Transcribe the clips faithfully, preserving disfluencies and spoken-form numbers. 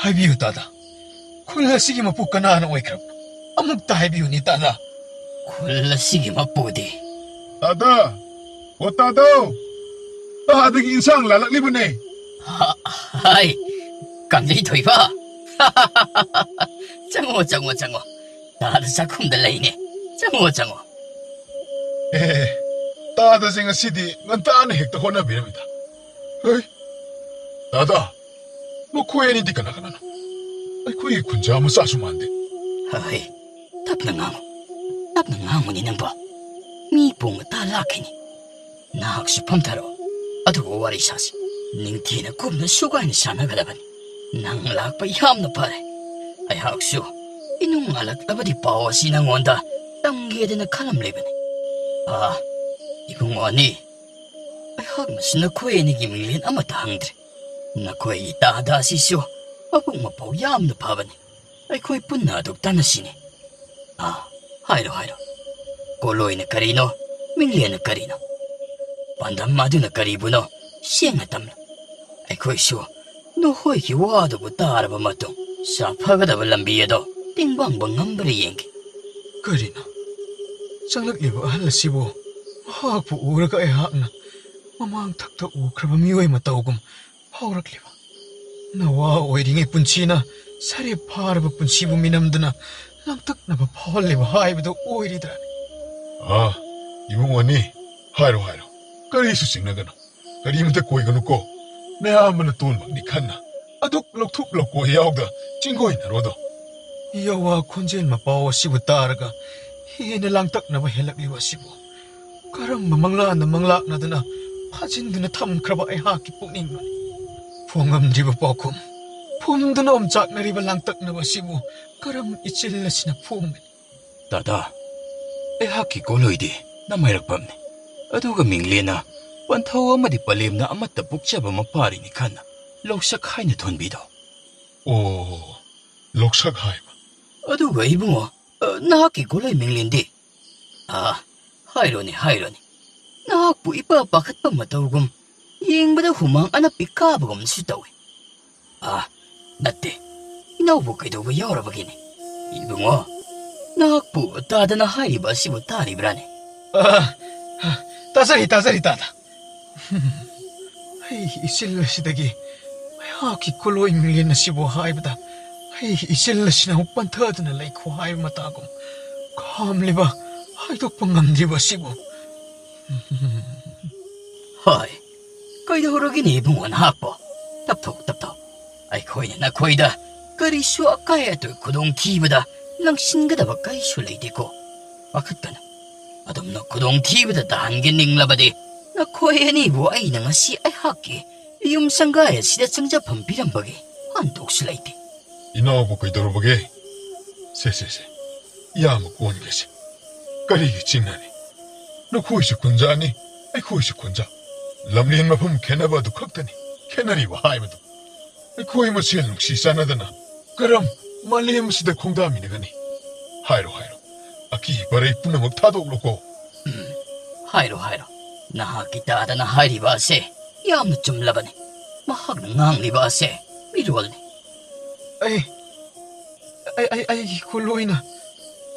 ꯍꯥꯏꯕꯤꯌꯨ ꯇꯥꯗ, ꯈꯨꯜ ꯑꯁꯤꯒꯤ ꯃꯄꯨ ꯀꯅꯥꯅ ꯑꯣꯏꯈ꯭ꯔꯕ? ꯑꯃꯨꯛꯇ ꯍꯥꯏꯕꯤꯌꯨꯅꯦ ꯇꯥꯗ꯫ ꯈꯨꯜ ꯑꯁꯤꯒꯤ ꯃꯄꯨꯗꯤ? ꯇꯥꯗ! ꯑꯣ ꯇꯥꯗ! ꯇꯥꯗꯒꯤ ꯏꯟꯁꯥꯡ ꯂꯥꯜꯂꯛꯂꯤꯕꯅꯦ꯫ ꯍ-, ꯍꯥꯏ, ꯀꯪꯂꯩ ꯊꯣꯏꯕ꯫ ꯆꯪꯉꯣ, ꯆꯪꯉꯣ, ꯆꯪꯉꯣ꯫ ꯇꯥꯗ ꯆꯥꯛꯈꯨꯝꯗ ꯂꯩꯅꯦ꯫ ꯆꯪꯉꯣ, ꯆꯪꯉꯣ꯫ ꯑꯦ, ꯇꯥꯗꯁꯦ ꯉꯁꯤꯗꯤ ꯉꯟꯇꯥꯅ ꯍꯦꯛꯇ ꯍꯣꯠꯅꯕꯤꯔꯝꯃꯤꯗ꯫ ꯍꯩ, ꯇꯥꯗ, ꯃꯈꯣꯏ ꯑꯅꯤꯗꯤ ꯀꯅꯥ ꯀꯅꯥꯅꯣ? ꯑꯩꯈꯣꯏꯒꯤ ꯈꯨꯟꯖꯥ ꯃꯆꯥꯁꯨ ꯃꯥꯟꯗꯦ꯫ ꯍꯩ, ꯇꯞꯅ ꯉꯥꯡꯉꯨ꯫ ꯇꯞꯅ ꯉꯥꯡꯉꯨꯅꯦ ꯅꯪꯕꯣ꯫ ꯃꯤ ꯄꯨꯡ ꯇꯥ ꯂꯥꯛꯈꯤꯅꯤ꯫ ꯅꯍꯥꯛꯁꯨ ꯐꯝꯊꯔꯣ꯫ ꯑꯗꯨꯒ ꯋꯥꯔꯤ ꯁꯥꯁꯤ꯫ ꯅꯤꯡꯊꯤꯅ ꯀꯨꯞꯅ ꯁꯨꯒꯥꯏꯅ ꯁꯥꯟꯅꯒꯗꯕꯅꯤ꯫ ꯅꯪ ꯂꯥꯛꯄ ꯌꯥꯝꯅ ꯐꯔꯦ꯫ ꯑꯩꯍꯥꯛꯁꯨ ꯏꯅꯨꯡ ꯉꯥꯂꯛꯂꯕꯗꯤ ꯄꯥꯎ ꯑꯁꯤ ꯅꯪꯉꯣꯟꯗ ꯇꯝꯒꯦꯗꯅ ꯈꯜꯂꯝꯂꯤꯕꯅꯤ꯫ ꯑꯥ, ꯏꯕꯨꯡꯉꯣ ꯑꯅꯤ, ꯑꯩꯍꯥꯛꯅꯁꯨ ꯅꯈꯣꯏ ꯑꯅꯤꯒꯤ ꯃꯤꯡꯂꯦꯟ ꯑꯃꯠꯇ ꯍꯪꯗ꯭ꯔꯦ꯫ ꯅꯈꯣꯏꯒꯤ ꯇꯥꯗ ꯑꯁꯤꯁꯨ ꯃꯕꯨꯛ ꯃꯄꯥꯎ ꯌꯥꯝꯅ ꯐꯕꯅꯤ꯫ ꯑꯩꯈꯣꯏ ꯄꯨꯟꯅ ꯑꯗꯨ ꯇꯥꯟꯅꯁꯤꯅꯦ꯫ ꯑꯥ, ꯍꯥꯏꯔꯣ, ꯍꯥꯏꯔꯣ꯫ ꯀꯣꯂꯣꯏꯅ ꯀꯔꯤꯅꯣ? ꯃꯤꯡꯂꯦꯟꯅ ꯀꯔꯤꯅꯣ? ꯄꯥꯟꯗꯝ ꯑꯗꯨꯅ ꯀꯔꯤꯕꯨꯅꯣ? ꯁꯦꯡꯅ ꯇꯝꯂꯨ꯫ ꯑꯩꯈꯣꯏꯁꯨ ꯅꯈꯣꯏꯒꯤ ꯋꯥꯗꯨꯕꯨ ꯇꯥꯔꯕ ꯃꯇꯨꯡ ꯁꯥꯐꯒꯗꯕ ꯂꯝꯕꯤ ꯑꯗꯣ ꯇꯦꯡꯕꯥꯡꯕ ꯉꯝꯕ꯭ꯔꯥ ꯌꯦꯡꯒꯦ꯫ ꯀꯔꯤꯅꯣ? ꯆꯪꯂꯛꯂꯤꯕ ꯑꯍꯜ ꯑꯁꯤꯕꯨ ꯃꯍꯥꯛꯄꯨ ꯎꯔꯒ ꯑꯩꯍꯥꯛꯅ ꯃꯃꯥꯡ ꯊꯛꯇ ꯎꯈ꯭ꯔꯕ ꯃꯤꯑꯣꯏ ꯃꯇꯧꯒꯨꯝ ꯐꯥꯎꯔꯛꯂꯤꯕ? ꯅꯋꯥ ꯑꯣꯏꯔꯤꯉꯩ ꯄꯨꯟꯁꯤꯅ ꯁꯔꯦꯞ ꯐꯥꯔꯕ ꯄꯨꯟꯁꯤꯕꯨ ꯃꯤꯅꯝꯗꯨꯅ ꯂꯥꯡꯇꯛꯅꯕ ꯐꯥꯎꯍꯜꯂꯤꯕ ꯍꯥꯏꯕꯗꯨ ꯑꯣꯏꯔꯤꯗ꯭ꯔꯥꯅꯦ? ꯑꯥ, ꯏꯕꯨꯡ ꯑꯅꯤ, ꯍꯥꯏꯔꯣ, ꯍꯥꯏꯔꯣ, ꯀꯔꯤꯁꯨ ꯆꯤꯡꯅꯒꯅꯨ, ꯀꯔꯤꯃꯇ ꯀꯣꯏꯒꯅꯨꯀꯣ꯫ ꯅꯌꯥꯝꯕꯅ ꯇꯣꯟꯃꯛꯅꯤ ꯈꯟꯅ ꯑꯗꯨꯛ ꯂꯧꯊꯣꯛ ꯂꯧꯀꯣꯏ ꯌꯥꯎꯗ ꯆꯤꯡꯒꯣꯏꯅꯔꯣꯗꯣ꯫ ꯌꯥꯋꯥ ꯈꯣꯟꯖꯦꯜ ꯃꯄꯥꯎ ꯑꯁꯤꯕꯨ ꯇꯥꯔꯒ ꯍꯦꯟꯅ ꯂꯥꯡꯇꯛꯅꯕ ꯍꯦꯜꯂꯛꯂꯤꯕ ꯑꯁꯤꯕꯨ ꯀꯔꯝꯕ ꯃꯪꯂꯥꯟꯅ ꯃꯪꯂꯥꯛꯅꯗꯨꯅ ꯐꯥꯖꯤꯟꯗꯨꯅ ꯊꯝꯈ꯭ꯔꯕ ꯑꯩꯍꯥꯛꯀꯤ ꯄꯨꯛꯅꯤꯡꯅꯣꯅꯦ? ꯐꯣꯡꯉꯝꯗ꯭ꯔꯤꯕ ꯄꯥꯎꯈꯨꯝ ꯐꯨꯝꯗꯨꯅ ꯑꯣꯝꯆꯥꯛꯅꯔꯤꯕ ꯂꯥꯡꯇꯛꯅꯕ ꯑꯁꯤꯕꯨ ꯀꯔꯝ ꯏꯆꯤꯜ ꯑꯁꯤꯅ ꯐꯣꯡꯒꯅꯤ? ꯇꯥꯗꯥ, ꯑꯩꯍꯥꯛꯀꯤ ꯀꯣꯂꯣꯏꯗꯤ ꯅꯃꯥꯏꯔꯛꯄꯝꯅꯤ꯫ ꯑꯗꯨꯒ ꯃꯤꯡꯂꯦꯟꯅ ꯄꯟꯊꯧ ꯑꯃꯗꯤ ꯄꯂꯦꯝꯅ ꯑꯃꯠꯇ ꯄꯣꯛꯆꯕ ꯃꯄꯥꯔꯤꯅꯤ ꯈꯟꯅ ꯂꯧꯁꯛ ꯍꯥꯏꯅ ꯊꯣꯟꯕꯤꯗꯣ꯫ ꯑꯣ, ꯂꯧꯁꯛ ꯍꯥꯏꯕ꯫ ꯑꯗꯨꯒ ꯏꯕꯨꯡꯉꯣ, ꯑ, ꯅꯍꯥꯛꯀꯤ ꯒꯣꯂꯩ ꯃꯤꯡꯂꯦꯟꯗꯤ? ꯑ, ꯍꯥꯏꯔꯣꯅꯦ, ꯍꯥꯏꯔꯣꯅꯦ꯫ ꯅꯍꯥꯛꯄꯨ ꯏꯄꯥ ꯄꯥꯈꯠꯄ ꯃꯇꯧꯒꯨꯝ, ꯌꯦꯡꯕꯗ ꯍꯨꯃꯥꯡ ꯑꯅꯞꯄꯤ ꯀꯥꯕꯒꯨꯝꯁꯨ ꯇꯧꯏ꯫ ꯑ, ꯅꯠꯇꯦ, ꯏꯅꯥꯎꯕꯨ ꯀꯩꯗꯧꯕ ꯌꯥꯎꯔꯕꯒꯦꯅꯦ? ꯏꯕꯨꯡꯉꯣ, ꯅꯍꯥꯛꯄꯨ ꯇꯥꯗꯅ ꯍꯥꯏꯔꯤꯕ ꯑꯁꯤꯕꯨ ꯇꯥꯔꯤꯕ꯭ꯔꯥꯅꯦ? ꯑ, ꯑ, ꯇꯥꯖꯔꯤ, ꯇꯥꯖꯔꯤ, ꯇꯥꯗ꯫ ꯑꯩ ꯏꯆꯤꯜ ꯑꯁꯤꯗꯒꯤ ꯑꯩꯍꯥꯛꯀꯤ ꯈꯨꯂꯣꯏ ꯃꯤꯡꯂꯦꯟ ꯑꯁꯤꯕꯨ ꯍꯥꯏꯕꯗ, ꯑꯩ ꯏꯆꯤꯜ ꯑꯁꯤꯅ ꯑꯃꯨꯛ ꯄꯟꯊꯗꯨꯅ ꯂꯩꯈꯣ ꯍꯥꯏꯕ ꯃꯇꯥꯒꯨꯝ, ꯈꯥꯝꯂꯤꯕ, ꯍꯥꯏꯗꯣꯛꯄ ꯉꯝꯗ꯭ꯔꯤꯕ ꯑꯁꯤꯕꯨ꯫ ꯍꯣꯏ, ꯀꯩꯗꯧꯔꯒꯦꯅꯦ ꯏꯕꯨꯡꯉꯣ ꯅꯍꯥꯛꯄꯣ? ꯇꯞꯊꯧ, ꯇꯞꯊꯧ꯫ ꯑꯩꯈꯣꯏꯅ ꯅꯈꯣꯏꯗ ꯀꯔꯤꯁꯨ ꯑꯀꯥꯏ ꯑꯇꯣꯏ ꯈꯨꯗꯣꯡꯊꯤꯕꯗ ꯂꯪꯁꯤꯟꯒꯗꯕ ꯀꯔꯤꯁꯨ ꯂꯩꯇꯦꯀꯣ꯫ ꯄꯥꯈꯠꯀꯅꯨ꯫ ꯑꯗꯨꯝꯅ ꯈꯨꯗꯣꯡꯊꯤꯕꯗ ꯇꯥꯍꯟꯒꯦ ꯅꯤꯡꯂꯕꯗꯤ, ꯅꯈꯣꯏ ꯑꯅꯤꯕꯨ ꯑꯩꯅ ꯉꯁꯤ ꯑꯩꯍꯥꯛꯀꯤ ꯌꯨꯝ ꯁꯪꯒꯥꯏ ꯑꯁꯤꯗ ꯆꯪꯖꯐꯝ ꯄꯤꯔꯝꯕꯒꯤ ꯍꯟꯗꯣꯛꯁꯨ ꯂꯩꯇꯦ꯫ ꯏꯅꯥꯎꯕꯨ ꯀꯩꯗꯧꯔꯕꯒꯦ? ꯁꯦ, ꯁꯦ, ꯁꯦ, ꯏꯌꯥꯝꯕ ꯀꯣꯟꯒꯦꯁꯦ꯫ ꯀꯔꯤꯒꯤ ꯆꯤꯡꯅꯅꯤ? ꯅꯈꯣꯏꯁꯨ ꯈꯨꯟꯖꯥꯅꯤ, ꯑꯩꯈꯣꯏꯁꯨ ꯈꯨꯟꯖꯥ꯫ ꯂꯝꯂꯦꯟ ꯃꯐꯝ ꯈꯦꯠꯅꯕ ꯑꯗꯨ ꯈꯛꯇꯅꯤ ꯈꯦꯠꯅꯔꯤꯕ ꯍꯥꯏꯕꯗꯨ꯫ ꯑꯩꯈꯣꯏ ꯃꯁꯦꯜ ꯅꯨꯡꯁꯤ ꯆꯥꯟꯅꯗꯅ ꯀꯔꯝ ꯃꯥꯂꯦꯝ ꯑꯁꯤꯗ ꯈꯣꯡꯗꯥꯃꯤꯟꯅꯒꯅꯤ? ꯍꯥꯏꯔꯣ, ꯍꯥꯏꯔꯣ꯫ ꯑꯀꯤ ꯄꯔꯩ ꯄꯨꯝꯅꯃꯛ ꯊꯥꯗꯣꯛꯂꯣꯀꯣ꯫ ꯎꯝ, ꯍꯥꯏꯔꯣ, ꯍꯥꯏꯔꯣ꯫ ꯅꯍꯥꯛꯀꯤ ꯇꯥꯗꯅ ꯍꯥꯏꯔꯤꯕ ꯑꯁꯦ ꯌꯥꯝꯅ ꯆꯨꯝꯂꯕꯅꯤ꯫ ꯃꯍꯥꯛꯅ ꯉꯥꯡꯂꯤꯕ ꯑꯁꯦ ꯃꯤꯔꯣꯜꯅꯤ꯫ ꯑꯩ, ꯑꯩ, ꯑꯩ, ꯑꯩꯒꯤ ꯈꯨꯂꯣꯏꯅ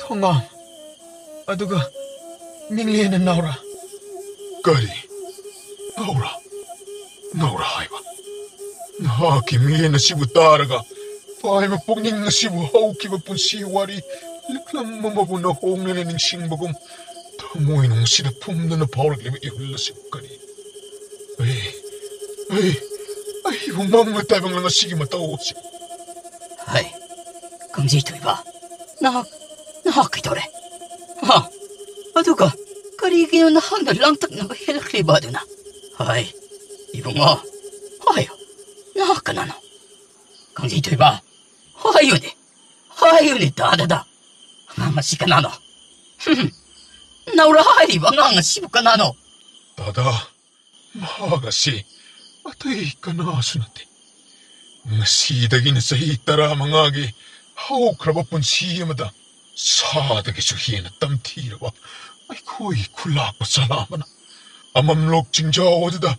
ꯊꯣꯉꯥꯝ, ꯑꯗꯨꯒ ꯃꯤꯡꯂꯦꯟꯅ ꯅꯥꯎꯔꯥ꯫ ꯀꯔꯤ? ꯅꯥꯎꯔꯥ? ꯅꯥꯎꯔꯥ ꯍꯥꯏꯕ? ꯅꯍꯥꯛꯀꯤ ꯃꯤꯡꯂꯦꯟ ꯑꯁꯤꯕꯨ ꯇꯥꯔꯒ ꯄꯥꯏꯕ ꯄꯨꯛꯅꯤꯡ ꯑꯁꯤꯕꯨ ꯍꯧꯈꯤꯕ ꯄꯨꯟꯁꯤ ꯋꯥꯔꯤ ꯂꯤꯛꯂꯝ ꯑꯃꯕꯨ ꯅꯧꯍꯧꯅꯅ ꯅꯤꯡꯁꯤꯡꯕꯒꯨꯝ ꯊꯃꯣꯏꯅꯨꯡ ꯑꯁꯤꯗ ꯐꯨꯝꯗꯨꯅ ꯐꯥꯎꯔꯛꯂꯤꯕ ꯏꯍꯨꯜ ꯑꯁꯤꯕꯨ ꯀꯔꯤ? ꯑꯩ, ꯑꯩ, ꯑꯩꯕꯨ ꯃꯪꯂ ꯇꯥꯏꯕꯪꯂ ꯉꯁꯤꯒꯤ ꯃꯇꯧ ꯑꯁꯤ꯫ ꯍꯩ, ꯀꯥꯡꯖꯩ ꯊꯣꯏꯕ, ꯅꯍꯥꯛ, ꯅꯍꯥꯛ ꯀꯩꯗꯧꯔꯦ? ꯍꯥ? ꯑꯗꯨꯒ ꯀꯔꯤꯒꯤꯅꯣ ꯅꯍꯥꯛꯅ ꯂꯥꯡꯇꯛꯅꯕ ꯍꯦꯜꯂꯛꯂꯤꯕ ꯑꯗꯨꯅ? ꯍꯩ, ꯏꯕꯨꯡꯉꯣ, ꯍꯥꯏꯌꯨ, ꯅꯍꯥꯛ ꯀꯅꯥꯅꯣ? ꯀꯥꯡꯖꯩ ꯊꯣꯏꯕ, ꯍꯥꯏꯌꯨꯅꯦ, ꯍꯥꯏꯌꯨꯅꯦ, ꯇꯥꯗꯗ꯫ ꯑꯉꯥꯡ ꯑꯁꯤ ꯀꯅꯥꯅꯣ? ꯍꯨꯝ, ꯅꯧꯔꯥ ꯍꯥꯏꯔꯤꯕ ꯑꯉꯥꯡ ꯑꯁꯤꯕꯨ ꯀꯅꯥꯅꯣ? ꯇꯥꯗ, ꯃꯍꯥꯛ ꯑꯁꯤ ꯑꯇꯩ ꯀꯅꯥꯁꯨ ꯅꯠꯇꯦ꯫ ꯉꯁꯤꯗꯒꯤꯅ ꯆꯍꯤ ꯇꯔꯥꯃꯉꯥꯒꯤ ꯍꯧꯈ꯭ꯔꯕ ꯄꯨꯟꯁꯤ ꯑꯃꯗ ꯁꯥꯗꯒꯤꯁꯨ ꯍꯦꯟꯅ ꯇꯝꯊꯤꯔꯕ ꯑꯩꯈꯣꯏꯒꯤ ꯈꯨꯂꯥꯛꯄ ꯆꯂꯥ ꯑꯃꯅ ꯑꯃꯝꯂꯣꯛ ꯆꯤꯡꯖꯥꯎ ꯑꯗꯨꯗ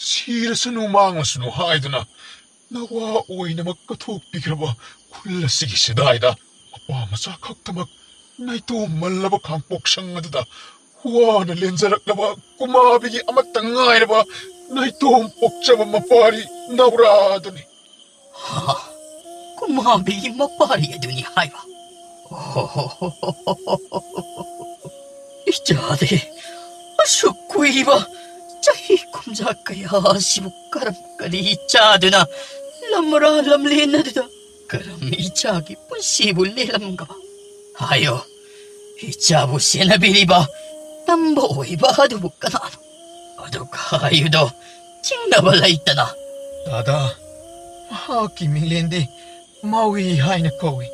ꯁꯤꯔꯁꯅꯨ ꯃꯥꯡꯂꯁꯅꯨ ꯍꯥꯏꯗꯨꯅ ꯅꯋꯥ ꯑꯣꯏꯅꯃꯛ ꯀꯠꯊꯣꯛꯄꯤꯈ꯭ꯔꯕ ꯈꯨꯜ ꯑꯁꯤꯒꯤ ꯁꯦꯗꯥꯏꯗ ꯃꯄꯥ ꯃꯆꯥ ꯈꯛꯇꯃꯛ ꯅꯥꯏꯇꯣꯝ ꯃꯜꯂꯕ ꯈꯥꯡꯄꯣꯛꯁꯪ ꯑꯗꯨꯗ ꯋꯥꯅ ꯂꯦꯟꯖꯔꯛꯂꯕ ꯀꯨꯃꯥꯕꯤꯒꯤ ꯑꯃꯠꯇ ꯉꯥꯏꯔꯕ ꯅꯥꯏꯇꯣꯝ ꯄꯣꯛꯆꯕ ꯃꯄꯥꯔꯤ ꯅꯧꯔꯥꯗꯨꯅꯤ꯫ ꯍꯥ? ꯀꯨꯃꯥꯕꯤꯒꯤ ꯃꯄꯥꯔꯤ ꯑꯗꯨꯅꯤ ꯍꯥꯏꯕ? ꯑꯣꯍꯣꯍꯣꯍꯣꯍꯣꯍꯣꯍꯣ꯫ ꯏꯆꯥꯗꯤ ꯑꯁꯨꯛ ꯀꯨꯏꯕ ꯆꯍꯤ ꯀꯨꯝꯖꯥ ꯀꯌꯥ ꯑꯁꯤꯕꯨ ꯀꯔꯝ ꯀꯔꯤ ꯆꯥꯗꯨꯅ ꯂꯝꯔꯥ ꯂꯝꯂꯦꯟ ꯑꯗꯨꯗ ꯀꯔꯝ ꯏꯆꯥꯒꯤ ꯄꯨꯟꯁꯤꯕꯨ ꯂꯦꯜꯂꯝꯒꯕ? ꯍꯥꯏꯌꯣ, ꯏꯆꯥꯕꯨ ꯁꯦꯟꯅꯕꯤꯔꯤꯕ ꯇꯝꯕ ꯑꯣꯏꯕ ꯑꯗꯨꯕꯨ ꯀꯅꯥꯅꯣ? ꯑꯗꯨ ꯍꯥꯏꯌꯨꯗꯣ, ꯆꯤꯡꯅꯕ ꯂꯩꯇꯅ꯫ ꯗꯥꯗꯥ, ꯃꯍꯥꯛꯀꯤ ꯃꯤꯡꯂꯦꯟꯗꯤ ꯃꯥꯋꯤ ꯍꯥꯏꯅ ꯀꯧꯏ꯫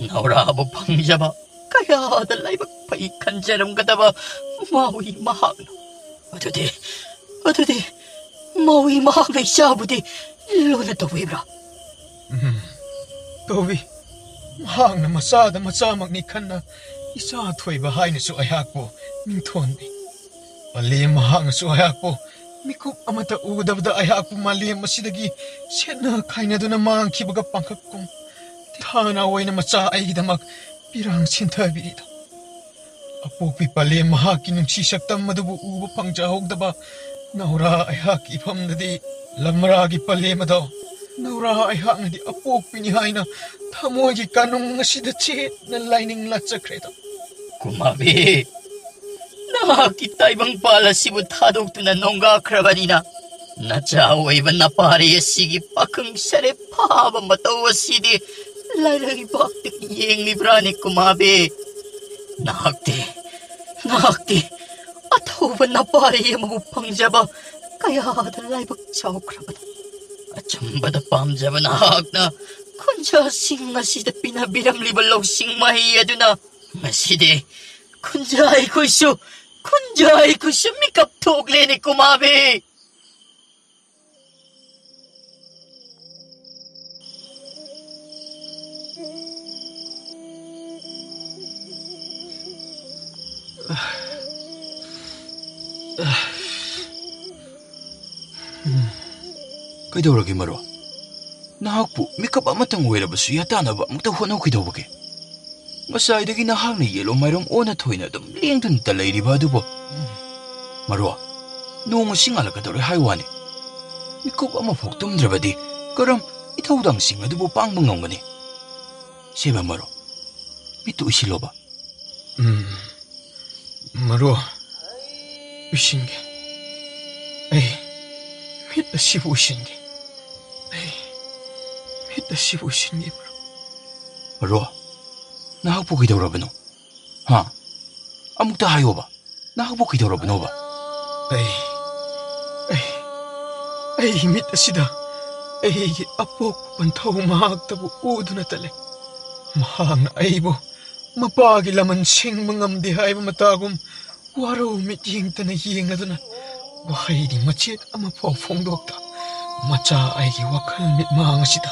ꯅꯧꯔꯥꯕꯨ ꯐꯪꯖꯕ ꯀꯌꯥꯗ ꯂꯥꯏꯕꯛ ꯐꯩ ꯈꯟꯖꯔꯝꯒꯗꯕ ꯃꯥꯋꯤ ꯃꯍꯥꯛꯅ꯫ ꯑꯗꯨꯗꯤ, ꯑꯗꯨꯗꯤ ꯃꯥꯋꯤ ꯃꯍꯥꯛꯅ ꯏꯆꯥꯕꯨꯗꯤ ꯂꯨꯅ ꯇꯧꯕꯤꯕ꯭ꯔꯥ? ꯎꯝ, ꯇꯧꯏ꯫ ꯃꯍꯥꯛꯅ ꯃꯆꯥꯗ ꯃꯆꯥꯃꯛꯅꯤ ꯈꯟꯅ ꯏꯆꯥ ꯊꯣꯏꯕ ꯍꯥꯏꯅꯁꯨ ꯑꯩꯍꯥꯛꯄꯨ ꯃꯤꯡꯊꯣꯟꯕꯤ꯫ ꯄꯂꯦꯝ ꯃꯍꯥꯛꯅꯁꯨ ꯑꯩꯍꯥꯛꯄꯨ ꯃꯤꯀꯨꯞ ꯑꯃꯠꯇ ꯎꯗꯕꯗ ꯑꯩꯍꯥꯛꯄꯨ ꯃꯥꯂꯦꯝ ꯑꯁꯤꯗꯒꯤ ꯁꯦꯠꯅ ꯈꯥꯏꯅꯗꯨꯅ ꯃꯥꯡꯈꯤꯕꯒ ꯄꯥꯡꯈꯛꯀꯨꯝ ꯊꯥꯅ ꯑꯣꯏꯅ ꯃꯆꯥ ꯑꯩꯒꯤꯗꯃꯛ ꯄꯤꯔꯥꯡ ꯁꯤꯟꯊꯕꯤꯔꯤꯗꯣ꯫ ꯑꯄꯣꯛꯄꯤ ꯄꯂꯦꯝ ꯃꯍꯥꯛꯀꯤ ꯅꯨꯡꯁꯤ ꯁꯛꯇꯝ ꯑꯗꯨꯕꯨ ꯎꯕ ꯐꯪꯖꯍꯧꯗꯕ ꯅꯧꯔꯥ ꯑꯩꯍꯥꯛꯀꯤ ꯏꯐꯝꯗꯗꯤ ꯂꯝꯔꯥꯒꯤ ꯄꯂꯦꯝ ꯑꯗꯣ ꯅꯧꯔꯥ ꯑꯩꯍꯥꯛꯅꯗꯤ ꯑꯄꯣꯛꯄꯤꯅꯤ ꯍꯥꯏꯅ ꯊꯃꯣꯏꯒꯤ ꯀꯥꯅꯨꯡ ꯑꯁꯤꯗ ꯆꯦꯠꯅ ꯂꯥꯏꯅꯤꯡ ꯂꯥꯠꯆꯈ꯭ꯔꯦꯗꯣ꯫ ꯀꯨꯃꯥꯕꯤ, ꯅꯍꯥꯛꯀꯤ ꯇꯥꯏꯕꯪꯄꯥꯜ ꯑꯁꯤꯕꯨ ꯊꯥꯗꯣꯛꯇꯨꯅ ꯅꯣꯡꯒꯥꯈ꯭ꯔꯕꯅꯤꯅ, ꯅꯆꯥ ꯑꯣꯏꯕ ꯅꯄꯥꯔꯤ ꯑꯁꯤꯒꯤ ꯄꯥꯈꯪ ꯁꯔꯦꯞ ꯐꯥꯕ ꯃꯇꯧ ꯑꯁꯤꯗꯤ ꯂꯥꯏꯔꯩꯕꯥꯛꯇꯒꯤ ꯌꯦꯡꯂꯤꯕ꯭ꯔꯥꯅꯦ ꯀꯨꯃꯥꯕꯤ? ꯅꯍꯥꯛꯇꯤ, ꯅꯍꯥꯛꯇꯤ ꯑꯊꯧꯕ ꯅꯄꯥꯔꯤ ꯑꯃꯕꯨ ꯐꯪꯖꯕ ꯀꯌꯥꯗ ꯂꯥꯏꯕꯛ ꯆꯥꯎꯈ꯭ꯔꯕꯅꯣ꯫ ꯑꯆꯨꯝꯕꯗ ꯄꯥꯝꯖꯕ ꯅꯍꯥꯛꯅ ꯈꯨꯟꯖꯥꯁꯤꯡ ꯑꯁꯤꯗ ꯄꯤꯅꯕꯤꯔꯝꯂꯤꯕ ꯂꯧꯁꯤꯡ ꯃꯍꯩ ꯑꯗꯨꯅ ꯉꯁꯤꯗꯤ ꯈꯨꯟꯖꯥ ꯑꯩꯈꯣꯏꯁꯨ, ꯈꯨꯟꯖꯥ ꯑꯩꯈꯣꯏꯁꯨ ꯃꯤꯀꯞ ꯊꯣꯛꯂꯦꯅꯦ ꯀꯨꯃꯥꯕꯤ꯫ ꯀꯩꯗꯧꯔꯒꯦ, ꯃꯔꯨꯞ? ꯅꯍꯥꯛꯄꯨ ꯃꯤꯀꯞ ꯑꯃꯇꯪ ꯑꯣꯏꯔꯕꯁꯨ ꯌꯥꯇꯥꯅꯕ ꯑꯃꯨꯛꯇ ꯍꯣꯠꯅꯧ꯫ ꯀꯩꯗꯧꯕꯒꯦ? ꯉꯁꯥꯏꯗꯒꯤ ꯅꯍꯥꯛꯅ ꯌꯦꯜꯂꯣ ꯃꯥꯏꯔꯣꯝ ꯑꯣꯟꯅ ꯊꯣꯏꯅ ꯑꯗꯨꯝ ꯂꯦꯡꯗꯨꯅꯇ ꯂꯩꯔꯤꯕ ꯑꯗꯨꯕꯨ꯫ ꯃꯔꯨꯞ, ꯅꯣꯡ ꯑꯁꯤ ꯉꯥꯜꯂꯛꯀꯗꯧꯔꯦ ꯍꯥꯏ ꯋꯥꯅꯤ꯫ ꯃꯤꯀꯨꯞ ꯑꯃꯐꯥꯎ ꯇꯨꯝꯗ꯭ꯔꯕꯗꯤ ꯀꯔꯝ ꯏꯊꯧꯗꯥꯡꯁꯤꯡ ꯑꯗꯨꯕꯨ ꯄꯥꯡꯕ ꯉꯝꯒꯅꯤ? ꯁꯦꯕ ꯃꯔꯨꯞ, ꯃꯤꯠꯇꯨ ꯎꯏꯁꯤꯜꯂꯣꯕ꯫ ꯎꯝ, ꯃꯔꯨꯞ, ꯎꯏꯁꯤꯟꯒꯦ꯫ ꯑꯩ ꯃꯤꯠ ꯑꯁꯤꯕꯨ ꯎꯏꯁꯤꯟꯒꯦ꯫ ꯑꯩ ꯃꯤꯠ ꯑꯁꯤꯕꯨ ꯎꯏꯁꯤꯟꯒꯦ, ꯃꯔꯨꯞ꯫ ꯃꯔꯨꯞ, ꯅꯍꯥꯛꯄꯨ ꯀꯩꯗꯧꯔꯕꯅꯣ? ꯍꯥ? ꯑꯃꯨꯛꯇ ꯍꯥꯏꯌꯣꯕ, ꯅꯍꯥꯛꯄꯨ ꯀꯩꯗꯧꯔꯕꯅꯣꯕ? ꯑꯩ, ꯑꯩ, ꯑꯩ ꯃꯤꯠ ꯑꯁꯤꯗ ꯑꯩꯒꯤ ꯑꯄꯣꯛꯄ ꯄꯟꯊꯧ ꯃꯍꯥꯛꯇꯕꯨ ꯎꯗꯨꯅꯇ ꯂꯩ꯫ ꯃꯍꯥꯛꯅ ꯑꯩꯕꯨ ꯃꯄꯥꯒꯤ ꯂꯃꯟ ꯁꯤꯡꯕ ꯉꯝꯗꯦ ꯍꯥꯏꯕ ꯃꯇꯥꯒꯨꯝ ꯋꯥꯔꯧ ꯃꯤꯠꯌꯦꯡꯇꯅ ꯌꯦꯡꯂꯗꯨꯅ ꯋꯥꯍꯩꯗꯤ ꯃꯆꯦꯠ ꯑꯃꯐꯥꯎ ꯐꯣꯡꯗꯣꯛꯇ, ꯃꯆꯥ ꯑꯩꯒꯤ ꯋꯥꯈꯜ ꯃꯤꯠꯃꯥꯡ ꯑꯁꯤꯗ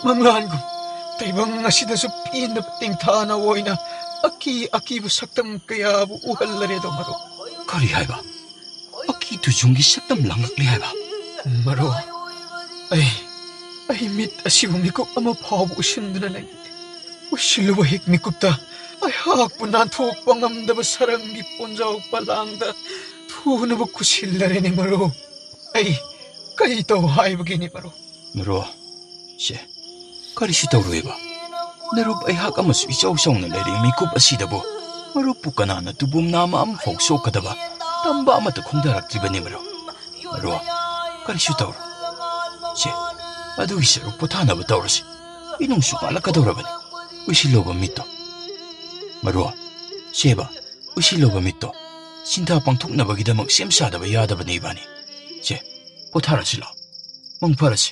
ꯃꯪꯂꯥꯟꯒꯨꯝ ꯇꯥꯏꯕꯪ ꯑꯁꯤꯗꯁꯨ ꯄꯦꯟꯗꯕ ꯇꯦꯡꯊꯥꯅ ꯑꯣꯏꯅ ꯑꯀꯤ ꯑꯀꯤꯕ ꯁꯛꯇꯝ ꯀꯌꯥꯕꯨ ꯎꯍꯜꯂꯔꯦꯗꯣ ꯃꯔꯨꯞ꯫ ꯀꯔꯤ ꯍꯥꯏꯕ? ꯑꯀꯤ ꯇꯨꯖꯨꯡꯒꯤ ꯁꯛꯇꯝ ꯂꯥꯡꯂꯛꯂꯤ ꯍꯥꯏꯕ? ꯃꯔꯨꯞ, ꯑꯩ, ꯑꯩ ꯃꯤꯠ ꯑꯁꯤꯕꯨ ꯃꯤꯀꯨꯞ ꯑꯃ ꯐꯥꯎꯕ ꯎꯏꯁꯤꯟꯗꯨꯅ ꯂꯩ꯫ ꯎꯏꯁꯤꯜꯂꯨꯕ ꯍꯦꯛ ꯃꯤꯀꯨꯞꯇ ꯑꯩꯍꯥꯛꯄꯨ ꯅꯥꯟꯊꯣꯛꯄ ꯉꯝꯗꯕ ꯁꯔꯪꯒꯤ ꯄꯣꯟꯖꯥꯎ ꯄꯂꯥꯡꯗ ꯊꯨꯅꯕ ꯀꯨꯁꯤꯜꯂꯔꯦꯅꯦ ꯃꯔꯨꯞ꯫ ꯑꯩ ꯀꯔꯤ ꯇꯧ ꯍꯥꯏꯕꯒꯦꯅꯦ ꯃꯔꯨꯞ? ꯃꯔꯨꯞ, ꯁꯦ, ꯀꯔꯤꯁꯨ ꯇꯧꯔꯣꯏꯕ꯫ ꯅꯔꯨꯞ ꯑꯩꯍꯥꯛ ꯑꯃꯁꯨ ꯏꯆꯥꯎ ꯆꯥꯎꯅ ꯂꯩꯔꯤ ꯃꯤꯀꯨꯞ ꯑꯁꯤꯗꯕꯨ꯫ ꯃꯔꯨꯞꯄꯨ ꯀꯅꯥꯅ ꯇꯨꯕꯨꯝ ꯅꯥꯝꯃ ꯑꯃꯐꯥꯎ ꯁꯣꯛꯀꯗꯕ ꯇꯝꯕ ꯑꯃꯠꯇ ꯈꯣꯡꯗꯥꯔꯛꯇ꯭ꯔꯤꯕꯅꯤ ꯃꯔꯨꯞ꯫ ꯃꯔꯨꯞ, ꯀꯔꯤꯁꯨ ꯇꯧꯔꯣꯏ꯫ ꯁꯦ, ꯑꯗꯨꯒꯤ ꯁꯔꯨꯛ ꯄꯣꯊꯥꯅꯕ ꯇꯧꯔꯁꯤ꯫ ꯏꯅꯨꯡꯁꯨ ꯉꯥꯜꯂꯛꯀꯗꯧꯔꯕꯅꯤ꯫ ꯎꯏꯁꯤꯜꯂꯣꯕ ꯃꯤꯠꯇꯣ꯫ ꯃꯔꯨꯞ, ꯁꯦꯕ, ꯎꯏꯁꯤꯜꯂꯣꯕ ꯃꯤꯠꯇꯣ꯫ ꯁꯤꯟꯊꯥ ꯄꯥꯡꯊꯣꯛꯅꯕꯒꯤꯗꯃꯛ ꯁꯦꯝ ꯁꯥꯗꯕ ꯌꯥꯗꯕꯅꯤ ꯏꯕꯥꯅꯤ꯫ ꯁꯦ, ꯄꯣꯊꯥꯔꯁꯤ ꯂꯥꯎ꯫ ꯃꯪ ꯐꯔꯁꯤ꯫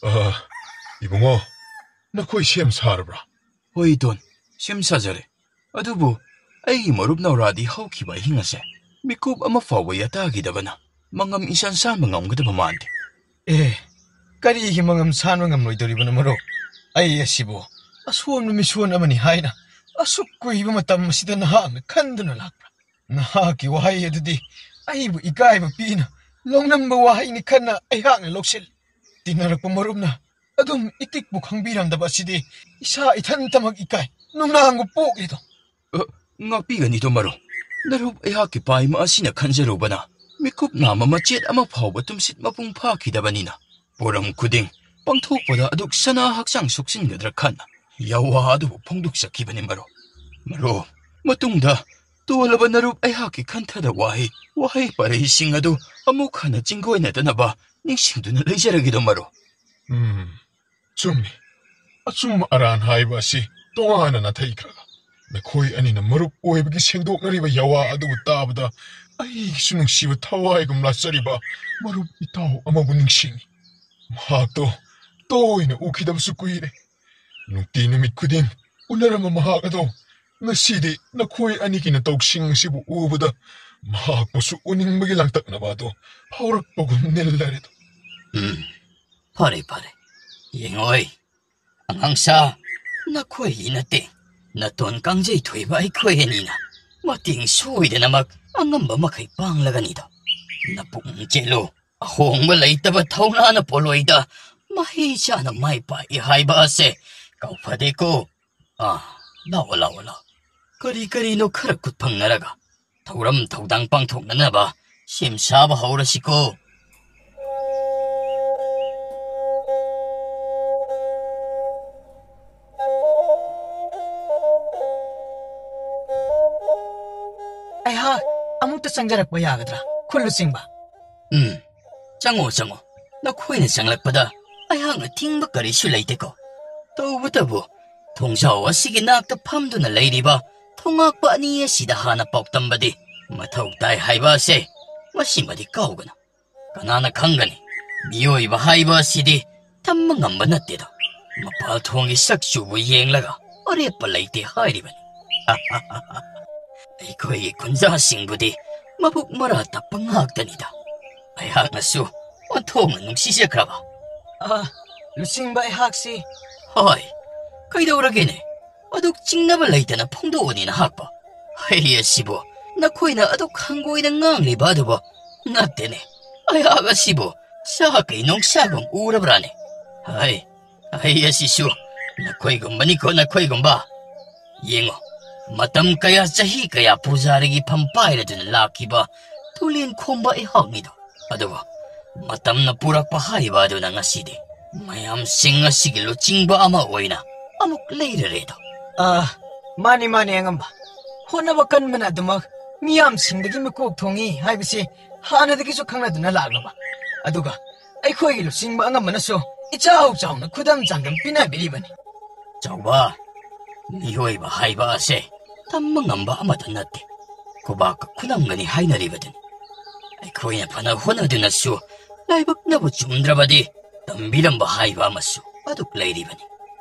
ꯑ, ꯏꯕꯨꯡꯉꯣ, ꯅꯈꯣꯏ ꯁꯦꯝ ꯁꯥꯔꯕ꯭ꯔꯥ? ꯍꯣꯏ, ꯏꯇꯣꯟ, ꯁꯦꯝ ꯁꯥꯖꯔꯦ꯫ ꯑꯗꯨꯕꯨ ꯑꯩꯒꯤ ꯃꯔꯨꯞ ꯅꯧꯔꯥꯗꯤ ꯍꯧꯈꯤꯕ ꯑꯍꯤꯡ ꯑꯁꯦ ꯃꯤꯀꯨꯞ ꯑꯃ ꯐꯥꯎꯕ ꯌꯥꯇꯥꯈꯤꯗꯕꯅ ꯃꯉꯝ ꯏꯁꯥꯟ ꯁꯥꯟꯕ ꯉꯝꯒꯗꯕ ꯃꯥꯟꯗꯦ꯫ ꯑꯦ, ꯀꯔꯤꯒꯤ ꯃꯉꯝ ꯁꯥꯟꯕ ꯉꯝꯂꯣꯏꯗꯧꯔꯤꯕꯅꯣ, ꯃꯔꯨꯞ? ꯑꯩ ꯑꯁꯤꯕꯨ ꯑꯁꯣꯟꯕ ꯃꯤꯁꯣꯟ ꯑꯃꯅꯤ ꯍꯥꯏꯅ ꯑꯁꯨꯛ ꯀꯨꯏꯕ ꯃꯇꯝ ꯑꯁꯤꯗ ꯅꯍꯥꯛꯅ ꯈꯟꯗꯨꯅ ꯂꯥꯛꯄ꯭ꯔꯥ? ꯅꯍꯥꯛꯀꯤ ꯋꯥꯍꯩ ꯑꯗꯨꯗꯤ ꯑꯩꯕꯨ ꯏꯀꯥꯏꯕ ꯄꯤꯅ ꯂꯧꯅꯝꯕ ꯋꯥꯍꯩꯅꯤ ꯈꯟꯅ ꯑꯩꯍꯥꯛꯅ ꯂꯧꯁꯤꯜꯂꯤ꯫ ꯇꯤꯟꯅꯔꯛꯄ ꯃꯔꯨꯞꯅ ꯑꯗꯨꯝ ꯏꯇꯤꯛꯄꯨ ꯈꯪꯕꯤꯔꯝꯗꯕ ꯑꯁꯤꯗꯤ ꯏꯁꯥ ꯏꯊꯟꯇꯃꯛ ꯏꯀꯥꯏ ꯅꯨꯡꯅꯥꯡꯕ ꯄꯣꯛꯂꯤꯗꯣ꯫ ꯑ, ꯉꯥꯛꯄꯤꯒꯅꯤꯗꯣ ꯃꯔꯨꯞ꯫ ꯅꯔꯨꯞ ꯑꯩꯍꯥꯛꯀꯤ ꯄꯥꯏꯃ ꯑꯁꯤꯅ ꯈꯟꯖꯔꯨꯕꯅ ꯃꯤꯀꯨꯞ ꯅꯥꯝꯃ ꯃꯆꯦꯠ ꯑꯃ ꯐꯥꯎꯕ ꯇꯨꯝꯁꯤꯠ ꯃꯄꯨꯡ ꯐꯥꯈꯤꯗꯕꯅꯤꯅ ꯄꯣꯔꯝ ꯈꯨꯗꯤꯡ ꯄꯥꯡꯊꯣꯛꯄꯗ ꯑꯗꯨꯛ ꯁꯅꯥ ꯍꯛꯆꯥꯡ ꯁꯣꯛꯆꯤꯟꯒꯗ꯭ꯔꯥ ꯈꯟꯅ ꯌꯥꯋꯥ ꯑꯗꯨꯕꯨ ꯐꯣꯡꯗꯣꯛꯆꯈꯤꯕꯅꯤ ꯃꯔꯨꯞ꯫ ꯃꯔꯨꯞ, ꯃꯇꯨꯡꯗ ꯇꯣꯜꯂꯕ ꯅꯔꯨꯞ ꯑꯩꯍꯥꯛꯀꯤ ꯈꯟꯊꯗ ꯋꯥꯍꯩ, ꯋꯥꯍꯩ ꯄꯔꯩꯁꯤꯡ ꯑꯗꯨ ꯑꯃꯨꯛ ꯍꯟꯅ ꯆꯤꯡꯒꯣꯏꯅꯗꯅꯕ ꯅꯤꯡꯁꯤꯡꯗꯨꯅ ꯂꯩꯖꯔꯒꯦꯗꯣ ꯃꯔꯨꯞ꯫ ꯎꯝ, ꯆꯨꯝꯃꯤ꯫ ꯑꯆꯨꯝꯕ ꯑꯔꯥꯟ ꯍꯥꯏꯕ ꯑꯁꯤ ꯇꯣꯉꯥꯟꯅ ꯅꯥꯊꯩꯈ꯭ꯔꯒ ꯅꯈꯣꯏ ꯑꯅꯤꯅ ꯃꯔꯨꯞ ꯑꯣꯏꯕꯒꯤ ꯁꯦꯡꯗꯣꯛꯅꯔꯤꯕ ꯌꯥꯋꯥ ꯑꯗꯨꯕꯨ ꯇꯥꯕꯗ ꯑꯩꯒꯤꯁꯨ ꯅꯨꯡꯁꯤꯕ ꯊꯋꯥꯏꯒꯨꯝ ꯂꯥꯆꯔꯤꯕ ꯃꯔꯨꯞ ꯏꯇꯥꯎ ꯑꯃꯕꯨ ꯅꯤꯡꯁꯤꯡꯏ꯫ ꯃꯍꯥꯛꯇꯣ ꯇꯣꯏꯅ ꯎꯈꯤꯗꯕꯁꯨ ꯀꯨꯏꯔꯦ꯫ ꯅꯨꯡꯇꯤ ꯅꯨꯃꯤꯠ ꯈꯨꯗꯤꯡ ꯎꯅꯔꯝꯕ ꯃꯍꯥꯛ ꯑꯗꯣ ꯉꯁꯤꯗꯤ ꯅꯈꯣꯏ ꯑꯅꯤꯒꯤ ꯅꯇꯧꯁꯤꯡ ꯑꯁꯤꯕꯨ ꯎꯕꯗ ꯃꯍꯥꯛꯄꯨꯁꯨ ꯎꯅꯤꯡꯕꯒꯤ ꯂꯥꯡꯇꯛꯅꯕ ꯑꯗꯣ ꯐꯥꯎꯔꯛꯄꯒꯨꯝ ꯅꯤꯜꯂꯔꯦꯗꯣ꯫ ꯎꯝ, ꯐꯔꯦ, ꯐꯔꯦ꯫ ꯌꯦꯡꯉꯣꯏ, ꯑꯉꯥꯡꯁꯥ, ꯅꯈꯣꯏꯒꯤ ꯅꯠꯇꯦ꯫ ꯅꯇꯣꯟ ꯀꯥꯡꯖꯩ ꯊꯣꯏꯕ ꯑꯩꯈꯣꯏ ꯑꯅꯤꯅ ꯃꯇꯦꯡ ꯁꯣꯏꯗꯅꯃꯛ ꯑꯉꯝꯕ ꯃꯈꯩ ꯄꯥꯡꯂꯒꯅꯤꯗꯣ꯫ ꯅꯄꯨꯛꯅꯤꯡ ꯆꯦꯜꯂꯨ꯫ ꯑꯍꯣꯡꯕ ꯂꯩꯇꯕ ꯊꯧꯅꯥꯅ ꯄꯣꯂꯣꯏꯗ ꯃꯍꯩ ꯆꯥꯅ ꯃꯥꯏ ꯄꯥꯛꯏ ꯍꯥꯏꯕ ꯑꯁꯦ ꯀꯥꯎꯐꯗꯦꯀꯣ꯫ ꯑꯥ, ꯂꯥꯛꯑꯣ, ꯂꯥꯛꯑꯣ, ꯂꯥꯛꯑꯣ꯫ ꯀꯔꯤ ꯀꯔꯤꯅꯣ ꯈꯔ ꯈꯨꯠ ꯐꯪꯅꯔꯒ ꯊꯧꯔꯝ ꯊꯧꯗꯥꯡ ꯄꯥꯡꯊꯣꯛꯅꯅꯕ ꯁꯦꯝ ꯁꯥꯕ ꯍꯧꯔꯁꯤꯀꯣ꯫ ꯑꯩꯍꯥꯛ ꯑꯃꯨꯛꯇ ꯆꯪꯖꯔꯛꯄ ꯌꯥꯒꯗ꯭ꯔꯥ, ꯈꯨꯜ ꯂꯨꯆꯤꯡꯕ? ꯎꯝ, ꯆꯪꯉꯣ, ꯆꯪꯉꯣ꯫ ꯅꯈꯣꯏꯅ ꯆꯪꯂꯛꯄꯗ ꯑꯩꯍꯥꯛꯅ ꯊꯤꯡꯕ ꯀꯔꯤꯁꯨ ꯂꯩꯇꯦꯀꯣ꯫ ꯇꯧꯕꯇꯕꯨ, ꯊꯣꯡꯖꯥꯎ ꯑꯁꯤꯒꯤ ꯅꯥꯛꯇ ꯐꯝꯗꯨꯅ ꯂꯩꯔꯤꯕ ꯊꯣꯉꯥꯛꯄ ꯑꯅꯤ ꯑꯁꯤꯗ ꯍꯥꯟꯅ ꯄꯥꯎꯗꯝꯕꯗꯤ ꯃꯊꯧ ꯇꯥꯏ ꯍꯥꯏꯕ ꯑꯁꯦ ꯃꯁꯤꯃꯗꯤ ꯀꯥꯎꯒꯅꯨ꯫ ꯀꯅꯥꯅ ꯈꯪꯒꯅꯤ? ꯃꯤꯑꯣꯏꯕ ꯍꯥꯏꯕ ꯑꯁꯤꯗꯤ ꯇꯝꯕ ꯉꯝꯕ ꯅꯠꯇꯦꯗꯣ꯫ ꯃꯄꯥꯜ ꯊꯣꯡꯒꯤ ꯁꯛ ꯆꯨꯕꯨ ꯌꯦꯡꯂꯒ ꯑꯔꯦꯞꯄ ꯂꯩꯇꯦ ꯍꯥꯏꯔꯤꯕꯅꯤ꯫ ꯑꯩꯈꯣꯏꯒꯤ ꯈꯨꯟꯖꯥꯁꯤꯡꯕꯨꯗꯤ ꯃꯕꯨꯛ ꯃꯔꯥ ꯇꯞꯄ ꯉꯥꯛꯇꯅꯤꯗ꯫ ꯑꯩꯍꯥꯛꯅꯁꯨ ꯑꯣꯟꯊꯣꯛꯅ ꯅꯨꯡꯁꯤꯖꯈ꯭ꯔꯕ꯫ ꯑ, ꯂꯨꯆꯤꯡꯕ ꯑꯩꯍꯥꯛꯁꯤ꯫ ꯍꯣꯏ, ꯀꯩꯗꯧꯔꯒꯦꯅꯦ? ꯑꯗꯨꯛ ꯆꯤꯡꯅꯕ ꯂꯩꯇꯅ ꯐꯣꯡꯗꯣꯛꯑꯅꯤ ꯅꯍꯥꯛꯄꯣ꯫ ꯍꯩ ꯑꯁꯤꯕꯨ ꯅꯈꯣꯏꯅ ꯑꯗꯨꯛ ꯍꯪꯒꯣꯏꯅ ꯉꯥꯡꯂꯤꯕ ꯑꯗꯨꯕꯨ ꯅꯠꯇꯦꯅꯦ꯫ ꯑꯩꯍꯥꯛ ꯑꯁꯤꯕꯨ ꯁꯥ ꯀꯩ ꯅꯣꯡꯁꯥꯒꯨꯝ ꯎꯔꯕ꯭ꯔꯥꯅꯦ? ꯍꯩ, ꯍꯩ ꯑꯁꯤꯁꯨ ꯅꯈꯣꯏꯒꯨꯝꯕꯅꯤꯀꯣ, ꯅꯈꯣꯏꯒꯨꯝꯕ꯫ ꯌꯦꯡꯉꯣ, ꯃꯇꯝ ꯀꯌꯥ, ꯆꯍꯤ ꯀꯌꯥ ꯄꯨꯖꯥꯔꯤꯒꯤ ꯐꯝ ꯄꯥꯏꯔꯗꯨꯅ ꯂꯥꯛꯈꯤꯕ ꯇꯨꯂꯦꯟ ꯈꯣꯝꯕ ꯑꯩꯍꯥꯛꯅꯤꯗꯣ꯫ ꯑꯗꯨꯕꯨ ꯃꯇꯝꯅ ꯄꯨꯔꯛꯄ ꯍꯥꯏꯕ ꯑꯗꯨꯅ ꯉꯁꯤꯗꯤ ꯃꯌꯥꯝꯁꯤꯡ ꯑꯁꯤꯒꯤ ꯂꯨꯆꯤꯡꯕ ꯑꯃ ꯑꯣꯏꯅ ꯑꯃꯨꯛ ꯂꯩꯔꯔꯦꯗꯣ꯫ ꯑ, ꯃꯥꯅꯤ, ꯃꯥꯅꯤ, ꯑꯉꯝꯕ꯫ ꯍꯣꯠꯅꯕ ꯀꯟꯕꯅ ꯑꯗꯨꯃꯛ ꯃꯤꯌꯥꯝꯁꯤꯡꯗꯒꯤ ꯃꯤꯀꯣꯛ ꯊꯣꯡꯉꯤ ꯍꯥꯏꯕꯁꯤ ꯍꯥꯟꯅꯗꯒꯤꯁꯨ ꯈꯪꯅꯗꯨꯅ ꯂꯥꯛꯂꯕ꯫ ꯑꯗꯨꯒ ꯑꯩꯈꯣꯏꯒꯤ ꯂꯨꯆꯤꯡꯕ ꯑꯉꯝꯕꯅꯁꯨ ꯏꯆꯥꯎ ꯆꯥꯎꯅ ꯈꯨꯗꯝ ꯆꯥꯡꯗꯝ ꯄꯤꯅꯕꯤꯔꯤꯕꯅꯤ꯫ ꯆꯥꯎꯕ, ꯃꯤꯑꯣꯏꯕ ꯍꯥꯏꯕ ꯑꯁꯦ ꯇꯝꯕ ꯉꯝꯕ ꯑꯃꯠꯇ ꯅꯠꯇꯦ꯫ ꯈꯨꯕꯥꯛꯀ ꯈꯨꯅꯝꯒꯅꯤ ꯍꯥꯏꯅꯔꯤꯕꯗꯨꯅꯤ꯫ ꯑꯩꯈꯣꯏꯅ ꯐꯅ ꯍꯣꯠꯅꯗꯨꯅꯁꯨ ꯂꯥꯏꯕꯛꯅꯕꯨ ꯆꯨꯝꯗ꯭ꯔꯕꯗꯤ ꯇꯝꯕꯤꯔꯝꯕ ꯍꯥꯏꯕ ꯑꯃꯁꯨ ꯑꯗꯨꯛ ꯂꯩꯔꯤꯕꯅꯤ꯫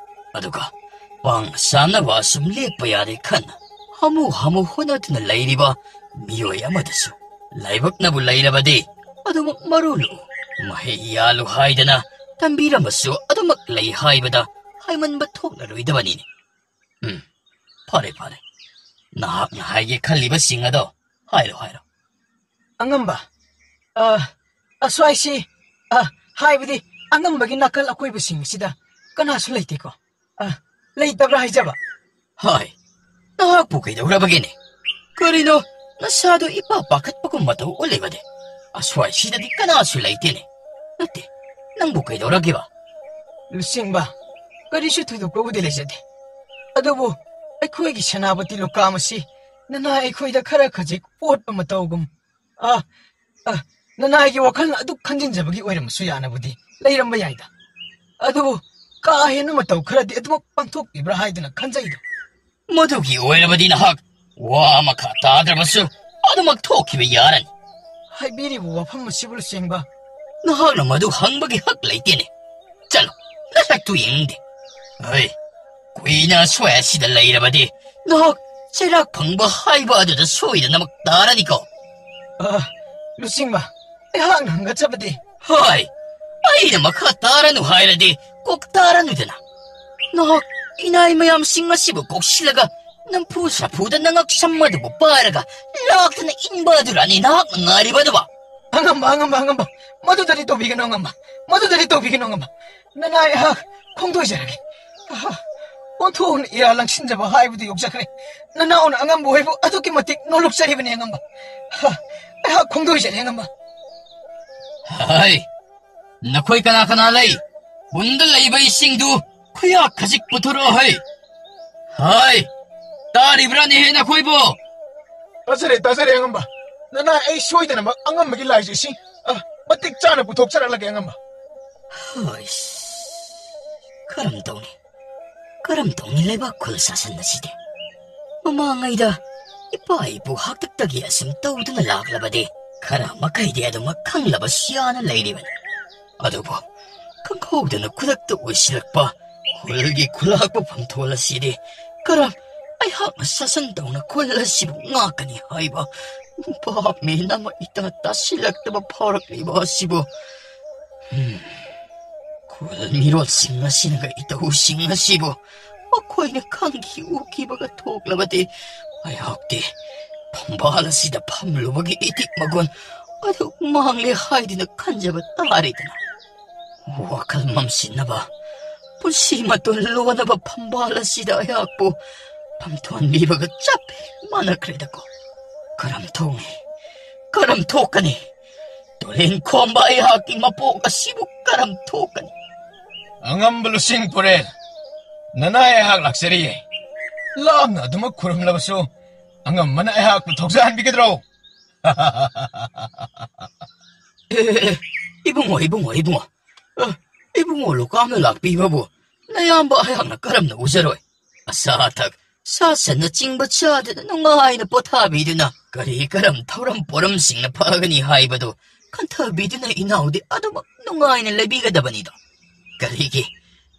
ꯑꯗꯨꯒ ꯄꯥꯡꯅ ꯆꯥꯅꯕ ꯑꯁꯨꯝ ꯂꯦꯞꯄ ꯌꯥꯗꯦ ꯈꯟꯅ ꯍꯥꯃꯨ ꯍꯥꯃꯨ ꯍꯣꯠꯅꯗꯨꯅ ꯂꯩꯔꯤꯕ ꯃꯤꯑꯣꯏ ꯑꯃꯗꯁꯨ ꯂꯥꯏꯕꯛꯅꯕꯨ ꯂꯩꯔꯕꯗꯤ ꯑꯗꯨꯃꯛ ꯃꯔꯨ ꯂꯨ, ꯃꯍꯩ ꯌꯥꯜꯂꯨ ꯍꯥꯏꯗꯅ ꯇꯝꯕꯤꯔꯝꯕꯁꯨ ꯑꯗꯨꯃꯛ ꯂꯩ ꯍꯥꯏꯕꯗ ꯍꯥꯏꯃꯟꯕ ꯊꯣꯛꯂꯔꯣꯏꯗꯕꯅꯤꯅꯦ꯫ ꯎꯝ, ꯐꯔꯦ, ꯐꯔꯦ꯫ ꯅꯍꯥꯛꯅ ꯍꯥꯏꯒꯦ ꯈꯜꯂꯤꯕꯁꯤꯡ ꯑꯗꯣ ꯍꯥꯏꯔꯣ, ꯍꯥꯏꯔꯣ꯫ ꯑꯉꯝꯕ, ꯑ, ꯑꯁ꯭ꯋꯥꯏꯁꯤ, ꯑ, ꯍꯥꯏꯕꯗꯤ ꯑꯉꯝꯕꯒꯤ ꯅꯥꯀꯜ ꯑꯀꯣꯏꯕꯁꯤꯡ ꯑꯁꯤꯗ ꯀꯅꯥꯁꯨ ꯂꯩꯇꯦꯀꯣ? ꯑ, ꯂꯩꯇꯕ꯭ꯔꯥ ꯍꯥꯏꯖꯕ? ꯍꯥꯏ, ꯅꯍꯥꯛꯄꯨ ꯀꯩꯗꯧꯔꯕꯒꯦꯅꯦ? ꯀꯔꯤꯅꯣ, ꯅꯁꯥꯗꯣ ꯏꯄꯥ ꯄꯥꯈꯠꯄꯒꯨꯝ ꯃꯇꯧ ꯎꯠꯂꯤꯕꯗꯤ? ꯑꯁ꯭ꯋꯥꯏꯁꯤꯗꯗꯤ ꯀꯅꯥꯁꯨ ꯂꯩꯇꯦꯅꯦ꯫ ꯅꯠꯇꯦ, ꯅꯪꯕꯨ ꯀꯩꯗꯧꯔꯒꯦꯕ? ꯂꯨꯆꯤꯡꯕ, ꯀꯔꯤꯁꯨ ꯊꯣꯏꯗꯣꯛꯄꯕꯨꯗꯤ ꯂꯩꯖꯗꯦ꯫ ꯑꯗꯨꯕꯨ ꯑꯩꯈꯣꯏꯒꯤ ꯁꯦꯅꯥꯄꯇꯤ ꯂꯨꯀꯥꯝ ꯑꯁꯤ ꯅꯅꯥꯏ ꯑꯩꯈꯣꯏꯗ ꯈꯔ ꯈꯖꯤꯛ ꯑꯣꯠꯄ ꯃꯇꯧꯒꯨꯝ, ꯑ, ꯑ, ꯅꯅꯥꯏꯒꯤ ꯋꯥꯈꯜꯅ ꯑꯗꯨꯛ ꯈꯟꯖꯤꯟꯖꯕꯒꯤ ꯑꯣꯏꯔꯝꯕꯁꯨ ꯌꯥꯅꯕꯨꯗꯤ ꯂꯩꯔꯝꯕ ꯌꯥꯏꯗ꯫ ꯑꯗꯨꯕꯨ ꯀꯥ ꯍꯦꯟꯅ ꯃꯇꯧ ꯈꯔꯗꯤ ꯑꯗꯨꯃꯛ ꯄꯥꯡꯊꯣꯛꯄꯤꯕ꯭ꯔꯥ ꯍꯥꯏꯗꯨꯅ ꯈꯟꯖꯩꯗꯣ꯫ ꯃꯗꯨꯒꯤ ꯑꯣꯏꯔꯕꯗꯤ ꯅꯍꯥꯛ ꯋꯥ ꯑꯃꯈꯛ ꯇꯥꯗ꯭ꯔꯕꯁꯨ ꯑꯗꯨꯃꯛ ꯊꯣꯛꯈꯤꯕ ꯌꯥꯔꯅꯤ꯫ ꯍꯥꯏꯕꯤꯔꯤꯕ ꯋꯥꯐꯝ ꯑꯁꯤꯕꯨ ꯂꯨꯆꯤꯡꯕ꯫ ꯅꯍꯥꯛꯅ ꯃꯗꯨ ꯍꯪꯕꯒꯤ ꯍꯛ ꯂꯩꯇꯦꯅꯦ꯫ ꯆꯠꯂꯣ, ꯅꯁꯛꯇꯨ ꯌꯦꯡꯅꯤꯡꯗꯦ꯫ ꯍꯩ, ꯀꯨꯏꯅ ꯑꯁ꯭ꯋꯥꯏ ꯑꯁꯤꯗ ꯂꯩꯔꯕꯗꯤ ꯅꯍꯥꯛ ꯆꯩꯔꯥꯛ ꯐꯪꯕ ꯍꯥꯏꯕ ꯑꯗꯨꯗ ꯁꯣꯏꯗꯅꯃꯛ ꯇꯥꯔꯅꯤꯀꯣ꯫ ꯑ, ꯂꯨꯆꯤꯡꯕ, ꯑꯩꯍꯥꯛꯅ ꯍꯪꯒꯠꯆꯕꯗꯤ꯫ ꯍꯣꯏ, ꯑꯩꯅ ꯃꯈꯥ ꯇꯥꯔꯅꯨ ꯍꯥꯏꯔꯗꯤ ꯀꯣꯛ ꯇꯥꯔꯅꯨꯗꯅ꯫ ꯅꯍꯥꯛ ꯏꯅꯥꯏ ꯃꯌꯥꯝꯁꯤꯡ ꯑꯁꯤꯕꯨ ꯀꯣꯛꯁꯤꯜꯂꯒ ꯅꯝꯐꯨ ꯁꯥꯐꯨꯗ ꯅꯉꯛ ꯁꯝ ꯑꯗꯨꯕꯨ ꯄꯥꯏꯔꯒ ꯂꯥꯛꯇꯅ ꯏꯟꯕ ꯑꯗꯨꯔꯥꯅꯤ ꯅꯍꯥꯛꯅ ꯉꯥꯏꯔꯤꯕ ꯑꯗꯨꯕꯣ? ꯑꯉꯝꯕ, ꯑꯉꯝꯕ, ꯑꯉꯝꯕ, ꯃꯗꯨꯗꯗꯤ ꯇꯧꯕꯤꯒꯅꯨ ꯑꯉꯝꯕ, ꯃꯗꯨꯗꯗꯤ ꯇꯧꯕꯤꯒꯅꯨ ꯑꯉꯝꯕ꯫ ꯅꯅꯥꯏ ꯑꯩꯍꯥꯛ ꯈꯣꯡꯗꯣꯏꯖꯔꯒꯦ꯫ ꯑꯍꯥ, ꯑꯣꯟꯊꯣꯛꯅ ꯏꯔꯥ ꯂꯪꯁꯤꯟꯖꯕ ꯍꯥꯏꯕꯗꯨ ꯌꯧꯖꯈ꯭ꯔꯦ꯫ ꯅꯅꯥꯎꯅ ꯑꯉꯝꯕ ꯍꯣꯏꯕꯨ ꯑꯗꯨꯛꯀꯤ ꯃꯇꯤꯛ ꯅꯣꯂꯨꯛꯆꯔꯤꯕꯅꯤ ꯑꯉꯝꯕ꯫ ꯑꯍꯥ, ꯑꯩꯍꯥꯛ ꯈꯣꯡꯗꯣꯏꯖꯔꯦ ꯑꯉꯝꯕ꯫ ꯍꯥꯏ, ꯅꯈꯣꯏ ꯀꯅꯥ ꯀꯅꯥ ꯂꯩ? ꯄꯨꯟꯗ ꯂꯩꯕ ꯏꯁꯤꯡꯗꯨ ꯈꯨꯌꯥ ꯈꯖꯤꯛ ꯄꯨꯊꯣꯔꯛꯑꯣ ꯍꯩ꯫ ꯍꯥꯏ, ꯇꯥꯔꯤꯕ꯭ꯔꯥꯅꯦꯍꯦ ꯅꯈꯣꯏꯕꯣ? ꯇꯥꯖꯔꯦ, ꯇꯥꯖꯔꯦ ꯑꯉꯝꯕ꯫ ꯅꯅꯥꯏ ꯑꯩ ꯁꯣꯏꯗꯅꯃꯛ ꯑꯉꯝꯕꯒꯤ ꯂꯥꯏꯁꯨ ꯏꯁꯤꯡ, ꯑ, ꯃꯇꯤꯛ ꯆꯥꯅ ꯄꯨꯊꯣꯛꯆꯔꯛꯂꯒꯦ ꯑꯉꯝꯕ꯫ ꯍꯣꯏꯁ, ꯀꯔꯝ ꯇꯧꯅꯤ? ꯀꯔꯝ ꯇꯧꯅꯤ ꯂꯩꯕꯥꯛ ꯈꯨꯜ ꯁꯥꯁꯟ ꯑꯁꯤꯗꯤ? ꯃꯃꯥꯡꯉꯩꯗ ꯏꯄꯥ ꯏꯄꯨ ꯍꯥꯛꯇꯛꯇꯒꯤ ꯑꯁꯨꯝ ꯇꯧꯗꯨꯅ ꯂꯥꯛꯂꯕꯗꯤ ꯈꯔ ꯃꯈꯩꯗꯤ ꯑꯗꯨꯃꯛ ꯈꯪꯂꯕꯁꯨ ꯌꯥꯅ ꯂꯩꯔꯤꯕꯅꯤ꯫ ꯑꯗꯨꯕꯨ ꯈꯪꯍꯧꯗꯅ ꯈꯨꯗꯛꯇ ꯑꯣꯏꯁꯤꯜꯂꯛꯄ ꯈꯨꯜꯒꯤ ꯈꯨꯂꯥꯛꯄ ꯐꯝꯊꯣꯜ ꯑꯁꯤꯗꯤ ꯀꯔꯝ ꯑꯩꯍꯥꯛꯅ ꯁꯥꯁꯟ ꯇꯧꯅ ꯈꯨꯜ ꯑꯁꯤꯕꯨ ꯉꯥꯛꯀꯅꯤ ꯍꯥꯏꯕ ꯚꯥꯞ ꯃꯦꯟ ꯑꯃ ꯏꯇꯥ ꯇꯥꯁꯤꯜꯂꯛꯇꯕ ꯐꯥꯎꯔꯛꯂꯤꯕ ꯑꯁꯤꯕꯨ? ꯍꯝ, ꯈꯨꯜ ꯃꯤꯔꯣꯜꯁꯤꯡ ꯑꯁꯤꯅꯒ ꯏꯇꯧꯁꯤꯡ ꯑꯁꯤꯕꯨ ꯃꯈꯣꯏꯅ ꯈꯪꯈꯤ ꯎꯈꯤꯕꯒ ꯊꯣꯛꯂꯕꯗꯤ ꯑꯩꯍꯥꯛꯇꯤ ꯐꯝꯕꯥꯜ ꯑꯁꯤꯗ ꯐꯝꯂꯨꯕꯒꯤ ꯏꯊꯤꯛ ꯃꯒꯨꯟ ꯑꯗꯨ ꯃꯥꯡꯂꯦ ꯍꯥꯏꯗꯨꯅ ꯈꯟꯖꯕ ꯇꯥꯔꯦꯗꯅ꯫ ꯋꯥꯈꯜ ꯃꯝꯁꯤꯟꯅꯕ, ꯄꯨꯟꯁꯤ ꯃꯇꯣꯟ ꯂꯣꯟꯅꯕ ꯐꯝꯕꯥꯜ ꯑꯁꯤꯗ ꯑꯩꯍꯥꯛꯄꯨ ꯐꯝꯊꯣꯟꯕꯤꯕꯒ ꯆꯞ ꯍꯦꯛ ꯃꯥꯟꯅꯈ꯭ꯔꯦꯗꯀꯣ꯫ ꯀꯔꯝ ꯊꯣꯛꯅꯤ? ꯀꯔꯝ ꯊꯣꯛꯀꯅꯤ? ꯇꯨꯔꯦꯟ ꯈꯣꯝꯕ ꯑꯩꯍꯥꯛꯀꯤ ꯃꯄꯣꯛ ꯑꯁꯤꯕꯨ ꯀꯔꯝ ꯊꯣꯛꯀꯅꯤ? ꯑꯉꯝꯕ ꯂꯨꯆꯤꯡ ꯄꯨꯔꯦꯜ, ꯅꯅꯥꯏ ꯑꯩꯍꯥꯛ ꯂꯥꯛꯆꯔꯤꯌꯦ꯫ ꯂꯥꯞꯅ ꯑꯗꯨꯃꯛ ꯈꯨꯔꯨꯝꯂꯕꯁꯨ ꯑꯉꯝꯕꯅ ꯑꯩꯍꯥꯛꯄꯨ ꯊꯧꯖꯥꯟꯕꯤꯒꯗ꯭ꯔꯣ? ꯑꯦ, ꯑꯦ, ꯑꯦ, ꯏꯕꯨꯡꯉꯣ, ꯏꯕꯨꯡꯉꯣ, ꯏꯕꯨꯡꯉꯣ꯫ ꯑ, ꯏꯕꯨꯡꯉꯣ ꯂꯨꯀꯥꯝꯅ ꯂꯥꯛꯄꯤꯕꯕꯨ ꯅꯌꯥꯝꯕ ꯑꯩꯍꯥꯛꯅ ꯀꯔꯝꯅ ꯎꯖꯔꯣꯏ? ꯑꯆꯥ ꯑꯊꯛ, ꯁꯥ ꯁꯟꯅꯆꯤꯡꯕ ꯆꯥꯗꯨꯅ ꯅꯨꯡꯉꯥꯏꯅ ꯄꯣꯊꯥꯕꯤꯗꯨꯅ ꯀꯔꯤ ꯀꯔꯝ ꯊꯧꯔꯝ ꯄꯣꯔꯝꯁꯤꯡꯅ ꯐꯒꯅꯤ ꯍꯥꯏꯕꯗꯨ ꯈꯟꯊꯕꯤꯗꯨꯅ ꯏꯅꯥꯎꯗꯤ ꯑꯗꯨꯃꯛ ꯅꯨꯡꯉꯥꯏꯅ ꯂꯩꯕꯤꯒꯗꯕꯅꯤꯗꯣ꯫ ꯀꯔꯤꯒꯤ,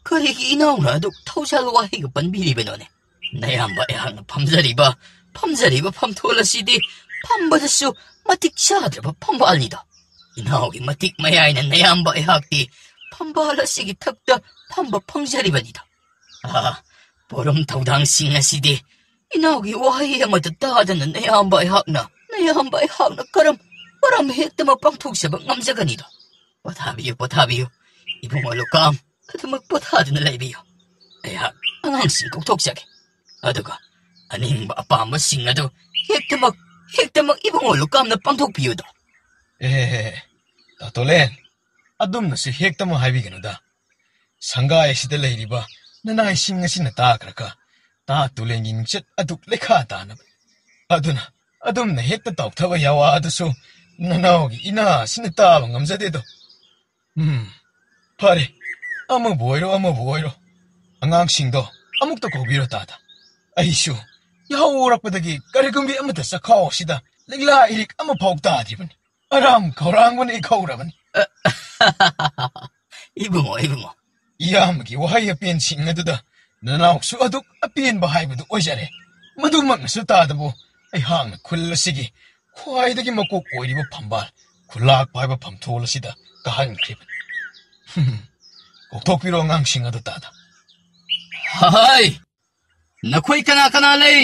ꯀꯔꯤꯒꯤ ꯏꯅꯥꯎꯅ ꯑꯗꯨꯛ ꯊꯧꯖꯥꯜ ꯋꯥꯍꯩꯒ ꯄꯟꯕꯤꯔꯤꯕꯅꯣꯅꯦ? ꯅꯌꯥꯝꯕ ꯑꯩꯍꯥꯛꯅ ꯐꯝꯖꯔꯤꯕ, ꯐꯝꯖꯔꯤꯕ ꯐꯝꯊꯣꯜ ꯑꯁꯤꯗꯤ ꯐꯝꯕꯗꯁꯨ ꯃꯇꯤꯛ ꯆꯥꯗ꯭ꯔꯕ ꯐꯝꯕꯥꯜꯅꯤꯗꯣ꯫ ꯏꯅꯥꯎꯒꯤ ꯃꯇꯤꯛ ꯃꯌꯥꯏꯅ ꯅꯌꯥꯝꯕ ꯑꯩꯍꯥꯛꯇꯤ ꯐꯝꯕꯥꯜ ꯑꯁꯤꯒꯤ ꯊꯛꯇ ꯐꯝꯕ ꯐꯪꯖꯔꯤꯕꯅꯤꯗꯣ꯫ ꯑꯥ, ꯄꯣꯔꯝ ꯊꯧꯗꯥꯡꯁꯤꯡ ꯑꯁꯤꯗꯤ ꯏꯅꯥꯎꯒꯤ ꯋꯥꯍꯩ ꯑꯃꯠꯇ ꯇꯥꯗꯅ ꯅꯌꯥꯝꯕ ꯑꯩꯍꯥꯛꯅ, ꯅꯌꯥꯝꯕ ꯑꯩꯍꯥꯛꯅ ꯀꯔꯝ, ꯀꯔꯝ ꯍꯦꯛꯇꯃꯛ ꯄꯥꯡꯊꯣꯛꯆꯕ ꯉꯝꯖꯒꯅꯤꯗꯣ? ꯄꯣꯊꯥꯕꯤꯌꯨ, ꯄꯣꯊꯥꯕꯤꯌꯨ꯫ ꯏꯕꯨꯡꯉꯣ ꯂꯨꯀꯥꯝ, ꯑꯗꯨꯃꯛ ꯄꯣꯊꯥꯗꯨꯅ ꯂꯩꯕꯤꯌꯨ꯫ ꯑꯩꯍꯥꯛ ꯑꯉꯥꯡꯁꯤꯡ ꯀꯧꯊꯣꯛꯆꯒꯦ꯫ ꯑꯗꯨꯒ ꯑꯅꯤꯡꯕ ꯑꯄꯥꯝꯕꯁꯤꯡ ꯑꯗꯨ ꯍꯦꯛꯇꯃꯛ, ꯍꯦꯛꯇꯃꯛ ꯏꯕꯨꯡꯉꯣ ꯂꯨꯀꯥꯝꯅ ꯄꯥꯡꯊꯣꯛꯄꯤꯌꯨꯗꯣ꯫ ꯑꯦ, ꯇꯥꯇꯣꯂꯦꯟ, ꯑꯗꯨꯝꯅꯁꯨ ꯍꯦꯛꯇꯃꯛ ꯍꯥꯏꯕꯤꯒꯅꯨꯗ꯫ ꯁꯪꯒꯥꯏ ꯑꯁꯤꯗ ꯂꯩꯔꯤꯕ ꯅꯅꯥꯏꯁꯤꯡ ꯑꯁꯤꯅ ꯇꯥꯈ꯭ꯔꯒ ꯇꯥ ꯇꯨꯂꯦꯟꯒꯤ ꯃꯤꯡꯆꯠ ꯑꯗꯨ ꯂꯩꯈꯥ ꯇꯥꯅꯕ꯫ ꯑꯗꯨꯅ ꯑꯗꯨꯝꯅ ꯍꯦꯛꯇ ꯇꯥꯎꯊꯕ ꯌꯥꯋꯥ ꯑꯗꯨꯁꯨ ꯅꯅꯥꯎꯒꯤ ꯏꯅꯥ ꯑꯁꯤꯅ ꯇꯥꯕ ꯉꯝꯖꯗꯦꯗꯣ꯫ ꯎꯝ, ꯐꯔꯦ, ꯑꯃꯕꯨ ꯑꯣꯏꯔꯣ, ꯑꯃꯕꯨ ꯑꯣꯏꯔꯣ, ꯑꯉꯥꯡꯁꯤꯡꯗꯣ ꯑꯃꯨꯛꯇ ꯀꯧꯕꯤꯔꯣ ꯇꯥꯗ꯫ ꯑꯩꯁꯨ ꯌꯥꯍꯧꯔꯛꯄꯗꯒꯤ ꯀꯔꯤꯒꯨꯝꯕꯤ ꯑꯃꯠꯇ ꯆꯈꯥꯎ ꯑꯁꯤꯗ ꯂꯤꯛꯂꯥ ꯏꯔꯤꯛ ꯑꯃꯐꯥꯎ ꯇꯥꯗ꯭ꯔꯤꯕꯅꯤ꯫ ꯑꯔꯥꯝ ꯈꯧꯔꯥꯡꯕꯅ ꯏꯈꯧꯔꯕꯅꯤ꯫ ꯏꯕꯨꯡꯉꯣ, ꯏꯕꯨꯡꯉꯣ꯫ ꯏꯌꯥꯝꯕꯒꯤ ꯋꯥꯍꯩ ꯑꯄꯦꯟꯁꯤꯡ ꯑꯗꯨꯗ ꯅꯅꯥꯎꯁꯨ ꯑꯗꯨꯛ ꯑꯄꯦꯟꯕ ꯍꯥꯏꯕꯗꯨ ꯑꯣꯏꯖꯔꯦ꯫ ꯃꯗꯨꯃꯛꯅꯁꯨ ꯇꯥꯗꯕꯨ ꯑꯩꯍꯥꯛꯅ ꯈꯨꯜ ꯑꯁꯤꯒꯤ ꯈ꯭ꯋꯥꯏꯗꯒꯤ ꯃꯀꯣꯛ ꯑꯣꯏꯔꯤꯕ ꯐꯝꯕꯥꯜ ꯈꯨꯂꯥꯛꯄ ꯍꯥꯏꯕ ꯐꯝꯊꯣꯜ ꯑꯁꯤꯗ ꯀꯥꯍꯟꯈ꯭ꯔꯤꯕꯅꯤ꯫ ꯀꯧꯊꯣꯛꯄꯤꯔꯣ ꯑꯉꯥꯡꯁꯤꯡ ꯑꯗꯨ ꯇꯥꯗ꯫ ꯍꯥꯏ! ꯅꯈꯣꯏ ꯀꯅꯥ ꯀꯅꯥ ꯂꯩ?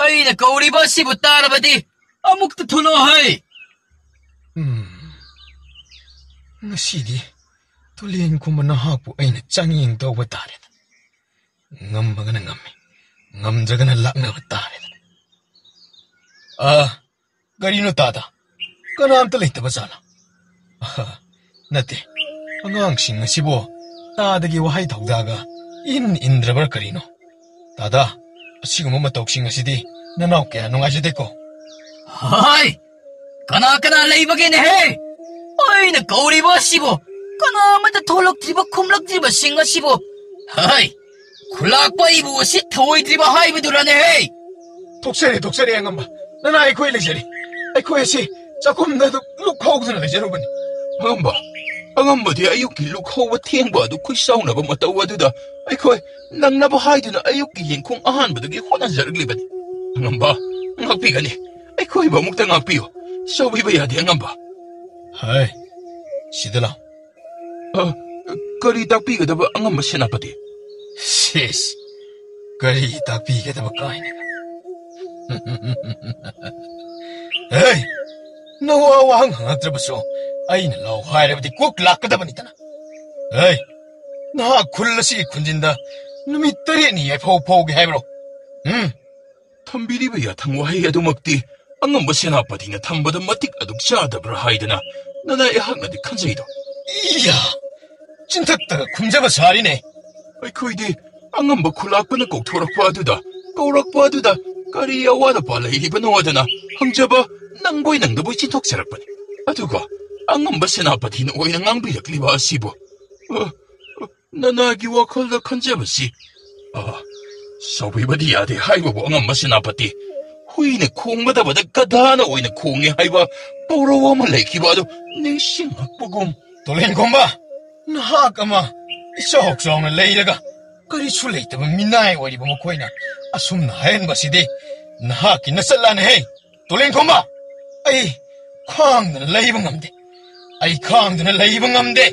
ꯑꯩꯅ ꯀꯧꯔꯤꯕ ꯑꯁꯤꯕꯨ ꯇꯥꯔꯕꯗꯤ ꯑꯃꯨꯛꯇ ꯊꯣꯛꯂꯛꯑꯣ ꯍꯥꯏ꯫ ꯎꯝ, ꯉꯁꯤꯗꯤ ꯇꯨꯂꯦꯟ ꯈꯨꯝꯕ ꯅꯍꯥꯛꯄꯨ ꯑꯩꯅ ꯆꯥꯡꯌꯦꯡ ꯇꯧꯕ ꯇꯥꯔꯦꯗꯅ꯫ ꯉꯝꯃꯒꯅ ꯉꯝꯃꯤ, ꯉꯝꯗ꯭ꯔꯒꯅ ꯂꯥꯛꯅꯕ ꯇꯥꯔꯦꯗꯅ꯫ ꯑꯥ, ꯀꯔꯤꯅꯣ ꯇꯥꯗ? ꯀꯅꯥꯝꯇ ꯂꯩꯇꯕ ꯖꯥꯠꯂꯥ? ꯑꯍ, ꯅꯠꯇꯦ, ꯑꯉꯥꯡꯁꯤꯡ ꯑꯁꯤꯕꯨ ꯇꯥꯗꯒꯤ ꯋꯥꯍꯩ ꯊꯧꯗꯥꯒ ꯏꯟ ꯏꯟꯗ꯭ꯔꯕ꯭ꯔꯥ ꯀꯔꯤꯅꯣ? ꯇꯥꯗ, ꯑꯁꯤꯒꯨꯝꯕ ꯃꯇꯧꯁꯤꯡ ꯑꯁꯤꯗꯤ ꯅꯅꯥꯎ ꯀꯌꯥ ꯅꯨꯡꯉꯥꯏꯖꯗꯦꯀꯣ꯫ ꯍꯥꯏ! ꯀꯅꯥ ꯀꯅꯥ ꯂꯩꯕꯒꯦꯅꯦꯍꯦ? ꯑꯩꯅ ꯀꯧꯔꯤꯕ ꯑꯁꯤꯕꯨ ꯀꯅꯥ ꯑꯃꯠꯇ ꯊꯣꯛꯂꯛꯇ꯭ꯔꯤꯕ, ꯈꯨꯝꯂꯛꯇ꯭ꯔꯤꯕꯁꯤꯡ ꯑꯁꯤꯕꯨ? ꯍꯥꯏ! ꯈꯨꯂꯥꯛꯄ ꯑꯩꯕꯨ ꯑꯁꯤ ꯊꯧꯑꯣꯏꯗ꯭ꯔꯤꯕ ꯍꯥꯏꯕꯗꯨꯔꯅꯦꯍꯦ? ꯊꯣꯛꯆꯔꯦ, ꯊꯣꯛꯆꯔꯦ, ꯑꯉꯝꯕ꯫ ꯅꯅꯥ ꯑꯩꯈꯣꯏ ꯂꯩꯖꯔꯦ꯫ ꯑꯩꯈꯣꯏ ꯑꯁꯤ ꯆꯥꯛꯈꯨꯝꯗ ꯑꯗꯨꯝ ꯂꯨꯞ ꯈꯥꯎꯗꯨꯅ ꯂꯩꯖꯔꯨꯕꯅꯤ꯫ ꯑꯉꯝꯕ꯫ ꯑꯉꯝꯕꯗꯤ ꯑꯌꯨꯛꯀꯤ ꯂꯨꯈꯧꯕ ꯊꯦꯡꯕ ꯑꯗꯨ ꯈꯨꯏꯁꯥꯎꯅꯕ ꯃꯇꯧ ꯑꯗꯨꯗ ꯑꯩꯈꯣꯏ ꯅꯪꯅꯕ ꯍꯥꯏꯗꯨꯅ ꯑꯌꯨꯛꯀꯤ ꯌꯦꯡꯈꯣꯡ ꯑꯍꯥꯟꯕꯗꯒꯤ ꯍꯣꯠꯅꯖꯔꯛꯂꯤꯕꯅꯤ꯫ ꯑꯉꯝꯕ, ꯉꯥꯛꯄꯤꯒꯅꯤ꯫ ꯑꯩꯈꯣꯏꯕꯨ ꯑꯃꯨꯛꯇ ꯉꯥꯛꯄꯤꯌꯨ꯫ ꯁꯥꯎꯕꯤꯕ ꯌꯥꯗꯦ, ꯑꯉꯝꯕ꯫ ꯍꯥꯏ, ꯁꯤꯗ ꯂꯥꯎ꯫ ꯑ, ꯀꯔꯤ ꯇꯥꯛꯄꯤꯒꯗꯕ, ꯑꯉꯝꯕ ꯁꯦꯅꯥꯄꯇꯤ? ꯁꯤꯁ, ꯀꯔꯤ ꯇꯥꯛꯄꯤꯒꯗꯕ ꯀꯥꯏꯅ? ꯍꯦ, ꯅꯋꯥ ꯋꯥꯍꯪ ꯍꯪꯉꯛꯇ꯭ꯔꯕꯁꯨ ꯑꯩꯅ ꯂꯥꯎ ꯍꯥꯏꯔꯕꯗꯤ ꯀꯣꯛ ꯂꯥꯛꯀꯗꯕꯅꯤꯗꯅ꯫ ꯍꯦ, ꯅꯍꯥꯛ ꯈꯨꯜ ꯑꯁꯤꯒꯤ ꯈꯨꯟꯖꯤꯟꯗ ꯅꯨꯃꯤꯠ ꯇꯔꯦꯠꯅꯤ ꯌꯥꯏꯐꯧ ꯐꯧꯒꯦ ꯍꯥꯏꯕ꯭ꯔꯣ? ꯎꯝ? ꯊꯝꯕꯤꯔꯤꯕ ꯌꯥꯊꯪ ꯋꯥꯍꯩ ꯑꯗꯨꯃꯛꯇꯤ ꯑꯉꯝꯕ ꯁꯦꯅꯥꯄꯇꯤꯅ ꯊꯝꯕꯗ ꯃꯇꯤꯛ ꯑꯗꯨꯛ ꯆꯥꯗꯕ꯭ꯔꯥ ꯍꯥꯏꯗꯅ ꯅꯅꯥꯏ ꯑꯩꯍꯥꯛꯅꯗꯤ ꯈꯟꯖꯩꯗꯣ꯫ ꯏꯌꯥ! ꯆꯤꯟꯊꯛꯇꯒ ꯈꯨꯝꯖꯕ ꯁꯥꯔꯤꯅꯦ꯫ ꯑꯩꯈꯣꯏꯗꯤ ꯑꯉꯝꯕ ꯈꯨꯂꯥꯛꯄꯅ ꯀꯧꯊꯣꯔꯛꯄ ꯑꯗꯨꯗ, ꯀꯧꯔꯛꯄ ꯑꯗꯨꯗ ꯀꯔꯤ ꯑꯋꯥꯠ ꯑꯄꯥ ꯂꯩꯔꯤꯕꯅꯣꯗꯅ ꯍꯪꯖꯕ ꯅꯪꯕꯣꯏ ꯅꯪꯗꯕꯣꯏ ꯆꯤꯟꯊꯣꯛꯆꯔꯛꯄꯅꯤ꯫ ꯑꯗꯨꯒ ꯑꯉꯝꯕ ꯁꯦꯅꯥꯄꯇꯤꯅ ꯑꯣꯏꯅ ꯉꯥꯡꯕꯤꯔꯛꯂꯤꯕ ꯑꯁꯤꯕꯨ, ꯑ, ꯅꯅꯥꯒꯤ ꯋꯥꯈꯜꯗ ꯈꯟꯖꯕꯁꯤ, ꯑ, ꯁꯥꯎꯕꯤꯕꯗꯤ ꯌꯥꯗꯦ ꯍꯥꯏꯕꯕꯨ, ꯑꯉꯝꯕ ꯁꯦꯅꯥꯄꯇꯤ, ꯍꯨꯏꯅ ꯈꯣꯡꯒꯗꯕꯗ ꯒꯙꯥꯅ ꯑꯣꯏꯅ ꯈꯣꯡꯉꯦ ꯍꯥꯏꯕ ꯄꯥꯎꯔꯧ ꯑꯃ ꯂꯩꯈꯤꯕ ꯑꯗꯨ ꯅꯤꯡꯁꯤꯡꯂꯛꯄꯒꯨꯝ꯫ ꯇꯣꯂꯦꯟꯈꯣꯝꯕ, ꯅꯍꯥꯛ ꯑꯃ ꯏꯆꯥꯎ ꯆꯥꯎꯅ ꯂꯩꯔꯒ ꯀꯔꯤꯁꯨ ꯂꯩꯇꯕ ꯃꯤꯅꯥꯏ ꯑꯣꯏꯔꯤꯕ ꯃꯈꯣꯏꯅ ꯑꯁꯨꯝꯅ ꯍꯥꯏꯍꯟꯕꯁꯤꯗꯤ ꯅꯍꯥꯛꯀꯤ ꯅꯆꯠꯂꯥꯅꯦꯍꯦ꯫ ꯇꯣꯂꯦꯟꯈꯣꯝꯕ, ꯑꯩ ꯈꯥꯡꯗꯅ ꯂꯩꯕ ꯉꯝꯗꯦ꯫ ꯑꯩ ꯈꯥꯡꯗꯨꯅ ꯂꯩꯕ ꯉꯝꯗꯦ꯫